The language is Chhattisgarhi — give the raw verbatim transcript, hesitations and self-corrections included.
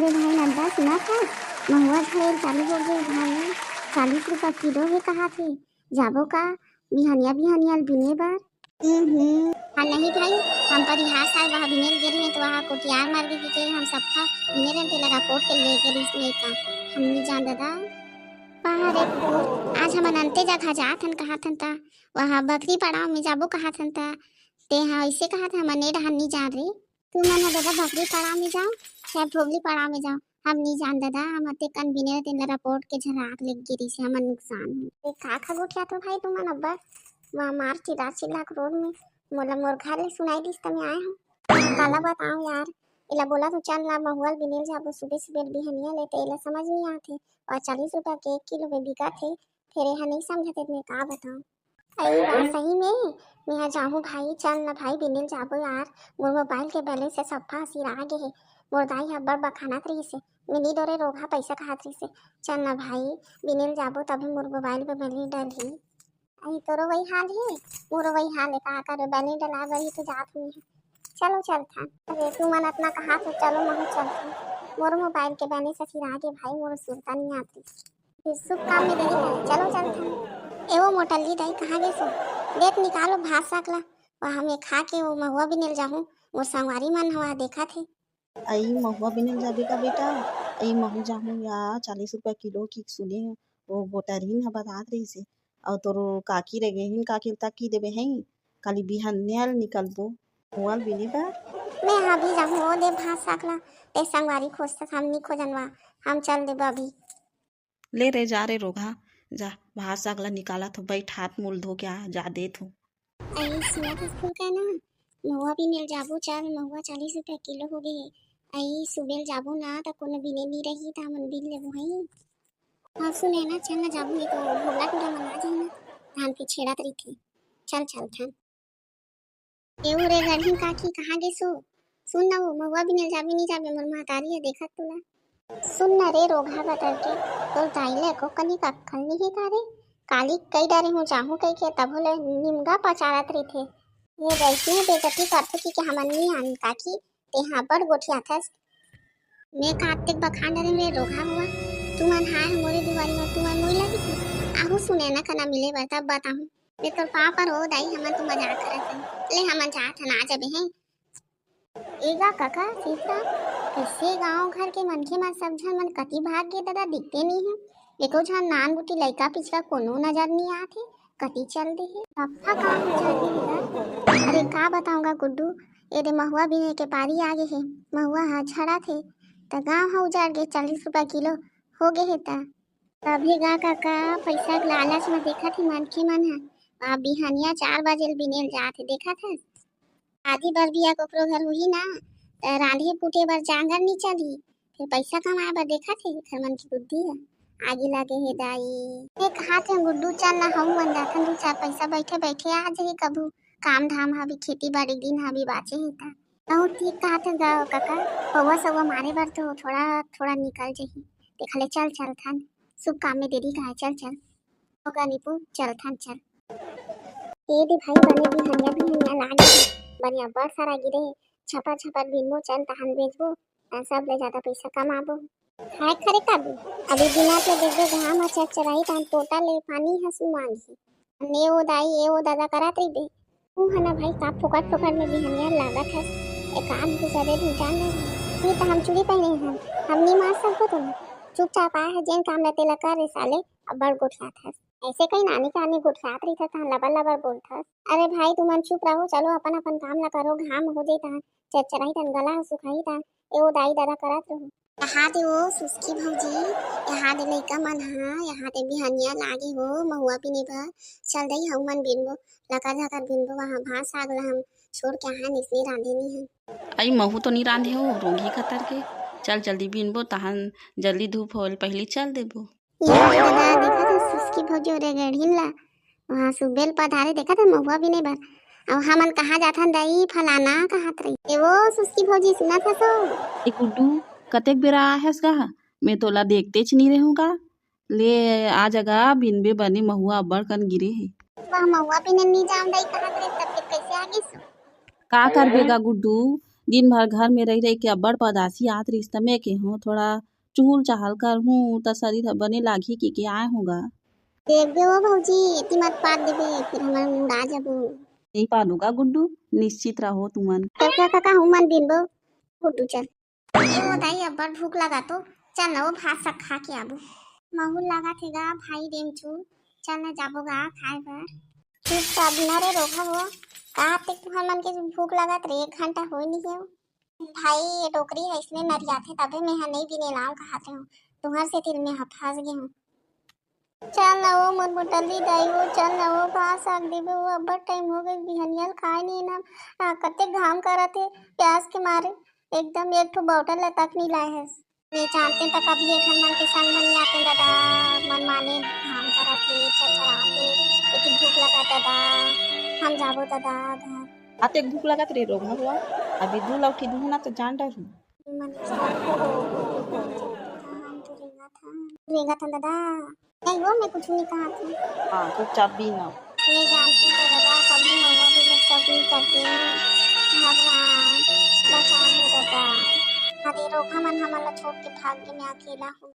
ए भाई नंदा, सुनत हस? महुआ झरेल चालू हो गे भाई, चालीस रुपया किलो हे कहाथे। जाबो का बिहनिया बिहनिया ल बिने बर? हम्म, हाँ नहीं भाई, हम परिहार साल वहाँ बिने ल गे रहे तो वहाँ कोटियार मार के, के हम सफा बिने रहन तेला रपोट के ले गे रिहिस नहीं का, हम नहीं जान ददा। पहा रे कुकुर, आज हमन अंते जगह जात हन कहाथन ता, वहाँ बकरी पड़ाव में जाबो कहाथन ता, ते हा ऐसे कहाथे हमन ए डहन नहीं जान रे। तुमन ह ददा भकरी पड़ाव में जाव, चाहे भोगली पड़ाव में जाव, हम नी जान ददा, हम अतेकन बिने तेन ला रपोट के झराक ले गिरी से हमन नुकसान हो। ए का खा गोठियात हो भाई तुमन अब्बड़? वहाँ मार चिल्ला चिल्ला के रोड में, मोला मोर घर ले सुनाई दिस त मैं आए हूँ। काला बताऊँ यार, एला बोला तो चल ना महुआ ल बिने ल जाबो सुबह सुबह बिहनिया ले, त एला समझ नहीं आथे। और चालीस रुपया के एक किलो में बिकत हे, फेर एहा नहीं समझत हे, मैं का बताऊँ। अरे वाह, सही में? मेहा जाहूँ भाई, चल न भाई, बिने ल जाबो यार। मोर मोबाइल के बैलेंस ह सफ्फा सिरा गे हे। मोर दाई ह अब्बड़ बखानत रहिस हे, मिनी डोरे रोगहा पइसा खात रहिस हे। चल न भाई, बिने ल जाबो तभे मोर मोबाइल पे बैलेंस डलही। अरे तोरो वही हाल हे, मोरो वही हाल हे, का करे, बैलेंस डलाए बर ही तो जात हूँ। चलो चलथन। अरे तुमन अतना कहाथो, चलो महूँ चलथन। मोर मोबाइल के बैलेंस ह सिरा गे भाई, मोर सुरता नहीं आत रहिस। फिर शुभ काम में देरी करे, चलो चलथन। ए वो मोटल्ली दाई, कहाँ गे सो? देख निकालो भात साग ला, वहाँ मैं खा के वो महुआ बिने ल जाहूँ, मोर संगवारी मन हवा देखत हे। अई महुआ बिने ल जाबे का बेटा? अई महूँ जाहूँ या, चालीस रुपया किलो की सुने हँव, वो गोटरहिन ह बतात रहिस हे। अउ तोरो काकी रे गेहिन काकी ल तक की देबे हई, काली बिहनिया ल निकलबो महुआ ल बिने बर। मैं हा भी जाहूँ, वो दे भात साग ला, ते संगवारी खोजथस, हम नी खोजन वा, हम चल देबो अभी। ले रे, जा रे रोगहा, जा, भात साग ला निकालत हो, बइठ, हाथ मुंह धो के आ, जा देत हो। अई सुनत हस फुलका ना, महुआ बिने ल जाबो, चल, महुआ चालीस रुपया किलो हो गे हे। अई सुबेल जाबो ना, त कोनो बिने नी रही, त हमन बिन लेबो हई। हाँ सुने ना, चल ना जाबो, नहीं तो भोगला टूरा मन आ जाही ना, धान के छेड़त रहिथे। चल चलथन। ए वो रे गढ़िन काकी, कहाँ गे सो? सुन ना वो, महुआ बिने ल जाबे नी जाबे, मोर महतारी ह देखत तोला। सुन ना रे रोगहा बतर के, तोर दाई ले एको कनिक अक्कल नी हे का रे? काली कई डारे हूँ जाहूँ कहिके, तभो ले निमगा पचारत रहिथे। ये वैसने बेइज्जती करथे कि, कि हमन नी आन काकी, तेहा अब्बड़ गोठियाथस। मैं का अतेक बखान डरेंव रे रोगहा हुआ, तुमन हाय हो मोरे दुआरी म, तुमन मोला दिखी। आहू सुने ना कना मिले बर, तब बताहूँ। ये तोर पाँव परहूँ दाई, हमन तो मजाक करत हन। ले हमन जात हन, आ जबे हैं। ए गा कका, सीतराम, कइसे गांव घर के मनखे मन सब झन मन कति भाग गे ददा, दिखते नइ हे। एको झन नान गुटी लइका पिचका कोनो नजर नइ आत हे, कति चल दे हे। सफा गांव में चल दे हे गा। अरे का बताऊं गा गुड्डू, ए दे महुआ बिने के पारी आ गे हे, महुआ ह झड़त हे, त गांव ह उजड़ गे, चालीस रुपया किलो हो गे हे त। तभे गा कका, पइसा के लालच म देखत हे मनखे मन ह। आ बिहनिया चार बजे ल बिने ल जात हे, देखत हस? शादी बर बिहा कोकरो घर होही ना, त रांधे कूटे बर जांगर नी चलही, फेर पइसा कमाए बर देखत हे, एखर मन के बुद्धि ह आगी लगे हे दाई। ए कहात हे गुड्डू, चल ना, हमू मन जाथन, दू चार पइसा बइठे बइठे आ जाही कभू, काम धाम ह भी, खेती बाड़ी दिन ह भी बाचे हे त। तहूँ ठीक कहात हे गा कका, पौवा सौवा मारे बर तो थोड़ा थोड़ा निकल जाही, तेखर ले चल चलथन, शुभ काम में देरी काहे, चल चल। होगा निपु, चलथन चल। ए दे भाई, बने बिहनिया बिहनिया लागे हे, बने अब्बड़ सारा गिरे हे, छपर छपर बिनबो चल, तहन बेचबो, तहन सब ले जादा पइसा कमाबो। हाय खरे काबू, अभी बिना तो देखबे घाम ह चरचराही, तहन टोटा ले पानी ह सुमांग हे। ने ओ दाई, ए ओ ददा करत रहिबे। तू ह ना भाई, का फोकट फोकट में बिहनिया लागत हस, एक आध दूसरे दिन जान ले। ये तो हम चूड़ी पहने हन, हम नी मार सकबो तो ना। चुपचाप आए ह, जेन काम ल तेला कर रे साले, अब्बड़ गोठियात हस। ऐसे कहीं नानी के आनी गोठियात रहिथे, तहन लबर लबर बोलथस। अरे भाई, तुमन चुप रहो, चलो अपन अपन काम ला करो, घाम हो जाई तहन, चरचराही तहन, गला ह सुखाही तहन, ए ओ दाई ददा करत रहो। यहाँ दे ओ सुस्की भौजी, यहाँ दे लइका मन ह, यहाँ दे बिहनिया लागे हो महुआ बिने बर, चल दई हऊ मन बिनबो, लकर झकर बिनबो, वहाँ भात साग ला हम छोड़ के यहाँ निसने रांधे नी हन। अई महू तो नी रांधे हो, रोगी कतर के, चल जल्दी बिनबो, तहन जल्दी धूप होल पहिली चल देबो। ये ददा, देखत हस सुस्की भौजी रे गढ़िन ला, वहाँ सुबेल पधारे, देखत हस महुआ बिने बर। अब हमन कहाँ जाथन दाई, फलाना कहत रही। ए वो सुस्की भौजी, सुनत हस ओ? ए गुड्डू, कतेक बेरा आए हस गा? मैं तोला देखतेच नी रहूँ गा। ले आ जगा, बिनबे बने महुआ अब्बड़ कन गिरे हे। वाह, महुआ बिने नी जाम दाई कहत रही, तब फिर कैसे आ गिस? का करबे गा गुड्डू, दिन भर घर में रहि रहि के अब्बड़ पदासी आत रहिस, त मैं केहूं थोड़ा चुहुल चाहल करहूं, त शरीर ह बने लागही कहिके आए हूं गा। देखबे ओ भौजी, एती मत पाद देबे, फिर हमर मुड़ा जबो। नहीं पादू गा गुड्डू, निश्चित रहो तुमन। चल का, का, का, उमन बिनबो, गुड्डू चल। ए ओ दाई, अब्बड़ भूख लगा तो, चल न ओ भात साग खा के आबो। महू लागत हे गा भाई डेमचू, चल न जाबो गा खाए बर। चुपचाप न रे रोगहा हो, का ते तुहर मन के भूख लागत रे, एक घंटा होय नहीं हे। भाई, ये डोकरी ह इसने नरियाथे, तभे मैं ह नहीं बिने लाव कहाते हूँ। तुहर सेती मैं ह फंस गे हूँ। चल न ओ मोर मोटली दाई हो, चल न ओ, भात साग देबे ओ, अब्बड़ टाइम हो गइस, बिहनिया ल खाए नहीं ना। आ, कतेक घाम करत हे, प्यास के मारे एकदम एक ठो बॉटल ल तक नहीं लाए हस। मैं जानते त कभी एक मन के संग मन आते दादा, मन माने घाम करत हे, चरचरात हे, एती भूख लगा दादा, हम जाबो दादा घर। आते भूख लगत रे रोगहा हुआ, अभी दू लौठी दूहू ना तो जान डरहू। मन के संग हम तो रेंगत हन, रेंगत हन दादा। नहीं वो मैं कुछ नहीं कहा थी। हाँ, चुपचाप बीन। मैं जानती तो दादा, कभी महुआ भी लोग सब नहीं करते। भगवान, बचा ले दादा। अरे रोगहा मन हमन ला छोड़ के भाग गे, मैं अकेला हूँ।